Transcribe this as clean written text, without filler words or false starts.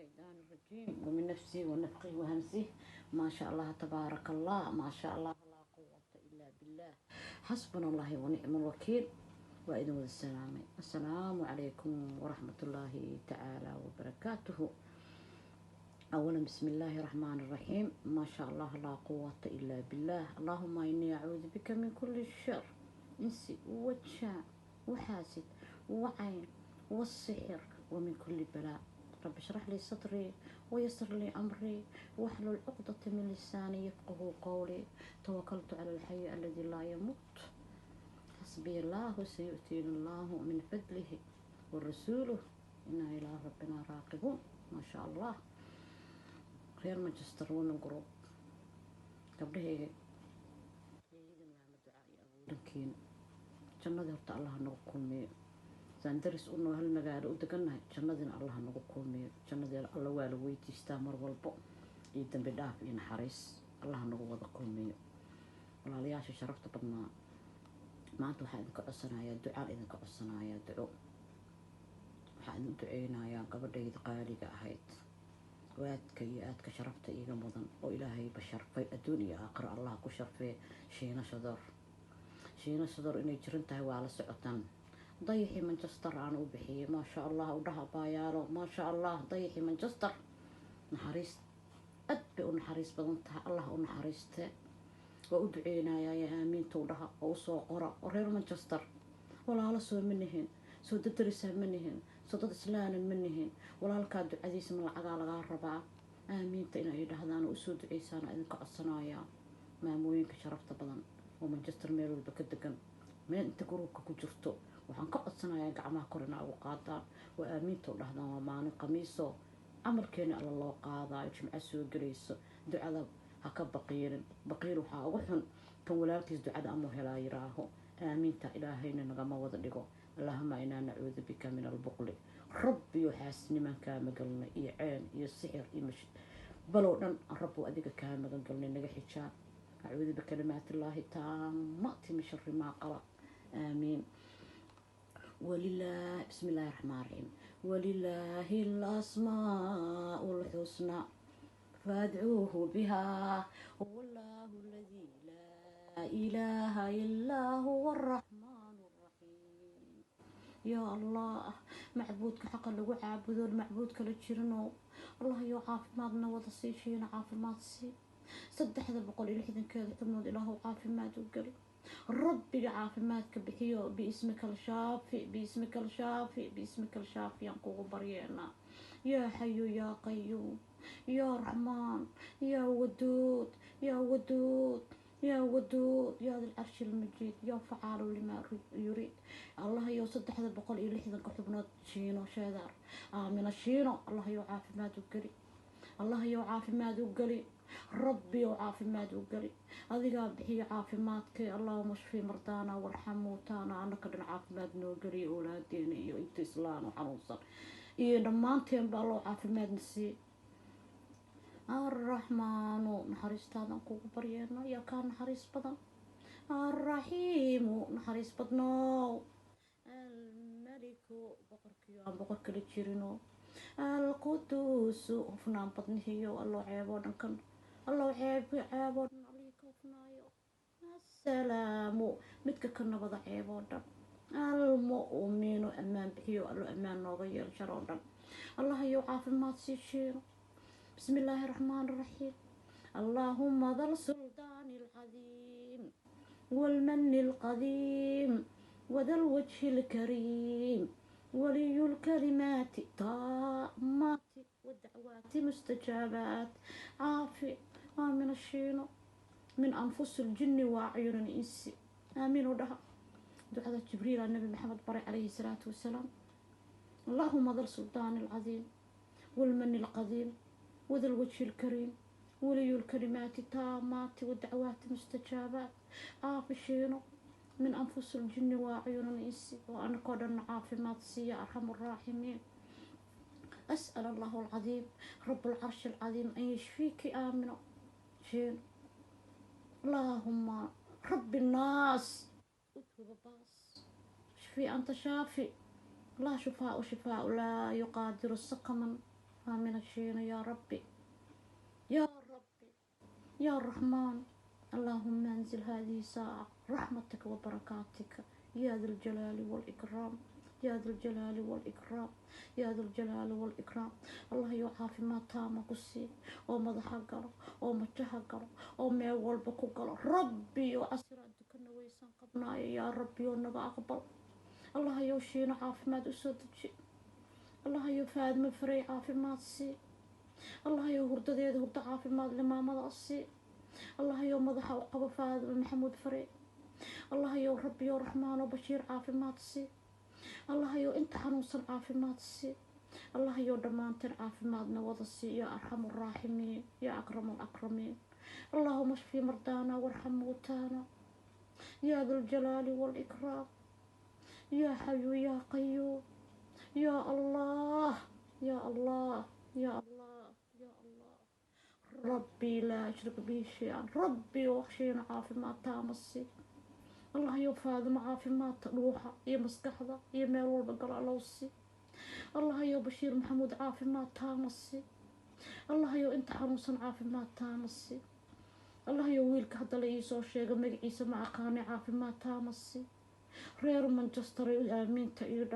الشيطان الرجيم ومن نفسه ونفخه وهمسه. ما شاء الله تبارك الله، ما شاء الله لا قوة إلا بالله، حسبنا الله ونعم الوكيل. وإذن السلام، السلام عليكم ورحمة الله تعالى وبركاته. أولا بسم الله الرحمن الرحيم، ما شاء الله لا قوة إلا بالله. اللهم إني أعوذ بك من كل الشر، إنسي وجان وحاسد وعين والسحر ومن كل بلاء. رب اشرح لي صدري ويسر لي أمري واحلل عقدة من لساني يفقه قولي. توكلت على الحي الذي لا يموت، حسبي الله سيؤتينا الله من فضله ورسوله، إنا إلى ربنا راغبون. ما شاء الله، reer Manchester Women Group، gabdhahayga yeeyadan maama ducaa iyo abuurankiina jannadii horta Allah nagu kulmiyo. Saan daris u noo hal magaalo u degannahay, jannadiina Allah nagu kulmiyo. Jannadii Alla waa la weydiistaa mar walbo iyo dambi dhaaf iyo naxariis. Allah nagu wada kulmiyo. Walaalayaasha sharafta badnaa, maanta waxaa idinka codsanayaa ducaan, idinka codsanayaa duco. Waxaa idin duceynayaa gabadhayda qaaliga ahayd oo aadka iyo aadka sharafta iiga mudan oo Ilaahayba sharfay adduun iyo aakhiro Allah ku sharfee, Shiina Shador. Shiina Shador inay jiran tahay waa la socotaan. Dayaxii Manchester aan u bixiyey, maasha Allah u dhaha baayaalo, maasha Allah. Dayaxii Manchester naxariis, aad bay u naxariis badan tahay, Allah u naxariiste. Waa u duceynayaa ya aamiinta u dhaha oo usoo qora. Oo reer Manchester walaalo soo ma nihin? Soo dadarisaa ma nihin? Soo dad islaanan ma nihin? Walaalkaa ducadiisa ma lacagaa lagaa rabaa? Aamiinta inay dhahdaan oo usoo duceysaan idinka codsanayaa. Maamooyinka sharafta badan oo Manchester meel walba ka degan, meel inta groupka ku jirto, waxaan ka codsanayaa gacmaha kor inaa ugu qaadaan oo aamiinta u dhahdaan. Waa maalin Khamiiso, camalkeena Alla loo qaadaayo, Jimco soo gelayso. Ducada ha ka baqiirin. Baqiil waxaa ugu xun kan walaalkiis ducada amuu helaa yiraaho. Aamiinta Ilaahayna nagama wada dhigo. Allahuma inaa nacuudu bika min albuqli, Rabbiyo xaasnimaan kaa magalnay, iyo ceen iyo sixir iyo balow dhan. Rabbu adiga kaa magan galnay, naga xijaab. Acuudu bikalimaat Illaahi taamati min shari maa qalaq. Aamiin. Walilah, bismi illaahi raxmaan raxiim. Walilaahi alasmaau lxusnaa faadcuuhu bihaa, wallahu aladii laa ilaaha ilaa huwa araxmaan raxiim. Yaa Allah, macbuudka xaqa lagu caabudo macbuud kala jirino, Allah yo caafimaadna wada sii. Shiina caafimaad sii. 360-keeda xubnood Ilaahu caafimaad u geli. Rabbiga caafimaadka bixiyo, biismika alshaafi, biismika alshaafi, biismika alshaafi yaan kugu baryeenaa. Yaa xayu yaa qayuum, yaa raxmaan, yaa waduud, yaa waduud, yaa waduud, yaa dilcarshi almajiid, yaa facaalu limaa yuriid. Allah yo 360-ka xubnood Shiino Sheedaar, Aamina Shiino, Allah yo caafimaad u geli. Allah yo caafimaad u geli. Rabbi oo caafimaad u geli, adigaa bixiyo caafimaadkay. Allahuma shfi mardaana warxam muutaana. Anaka dhan caafimaad noo geliya, oolaadeena iyo inta islaan oo xanuunsan iyo dhammaanteen baa loo caafimaadna siiye. Arraxmaanu, naxariistaadan kugu baryeeno, yaa kaa naxariis badan? Arraxiimu, naxariis badnoow. Almaliku, boqorkiyo aan boqor kala jirino. Alquduusu, hufnaan badnihiyo. Alloo ceeboo dhan kan, Allow ceeb ceeboo dhan Allihii ka hufnaayo. Assalaamu, midka ka nabada ceeboo dhan. Almu'minu, ammaan bixiyo. Allo ammaan nooga yeel shar oo dhan. Allah iyo caafimaad sii shiino. Bismi illaahi raxmaan raxiim. Allaahuma da lsultaani alcadiim waalmani alqadiim wada lwajhi alkariim ولي الكلمات تامات والدعوات مستجابات، عافي آمن الشينو من أنفس الجن وأعين الإنس. آمين ودها دعاء جبريل النبي محمد بري عليه الصلاة والسلام. اللهم ذا السلطان العظيم والمن القديم وذا الوجه الكريم ولي الكلمات التامات والدعوات المستجابات، عافي شينو من أنفس الجن وأعين الإنس. وأنا قدر عافي يا أرحم الراحمين. أسأل الله العظيم رب العرش العظيم أن يشفيك آمنة شين. اللهم رب الناس اذهب باس، شفي أنت شافي، لا شفاء شفاء لا يقادر سقما. Aamina Shiina. Yaa Rabbi, yaa Rabbi, yaa Raxmaan, اللهم انزل هذه الساعة رحمتك وبركاتك، يا ذا الجلال والإكرام، يا ذا الجلال والإكرام، يا ذا الجلال والإكرام. Allah caafimaad taama ku sii, oo madaxa galo, oo majaha galo, oo meel walba ku galo. Rabbi oo casiraan tukana weysan qabnaayo, yaa Rabbi oo naga aqbal. Allah yow Shiino caafimaad usoo deji. Allah yow Faadmo Farey caafimaad sii. Allah yow hurdadeeda hurdo caafimaad le maamada sii. Allah yow madaxa u qabo Faadmo Maxamuud Farey. Allah yow Rabbiyo Raxmaano Bashiir caafimaad sii. Allah yow inta xanuunsan caafimaad sii. Allah yow dhammaanteen caafimaadna wada sii, yaa arxamu raaximiin, yaa akramu alakramiin. اللهم اشف مرضانا وارحم موتانا، يا ذا الجلال والإكرام، يا حي يا قيوم، يا الله، يا الله، يا الله، يا الله، ربي لا أشرك به شيئا. ربي وخشينا caafimaad taama sii. Allah yow Faadimo caafimaadka dhuuxa iyo maskaxda iyo meel walba galo allow sii. Allah yow Bashiir Maxamuud caafimaad taama sii. Allah yow inta xanuunsan caafimaad taama sii. Allah yow wiilka hadda la iisoo sheega magaciisa ma aqaanay caafimaad taama sii. Reer Manchester, aamiinta iyo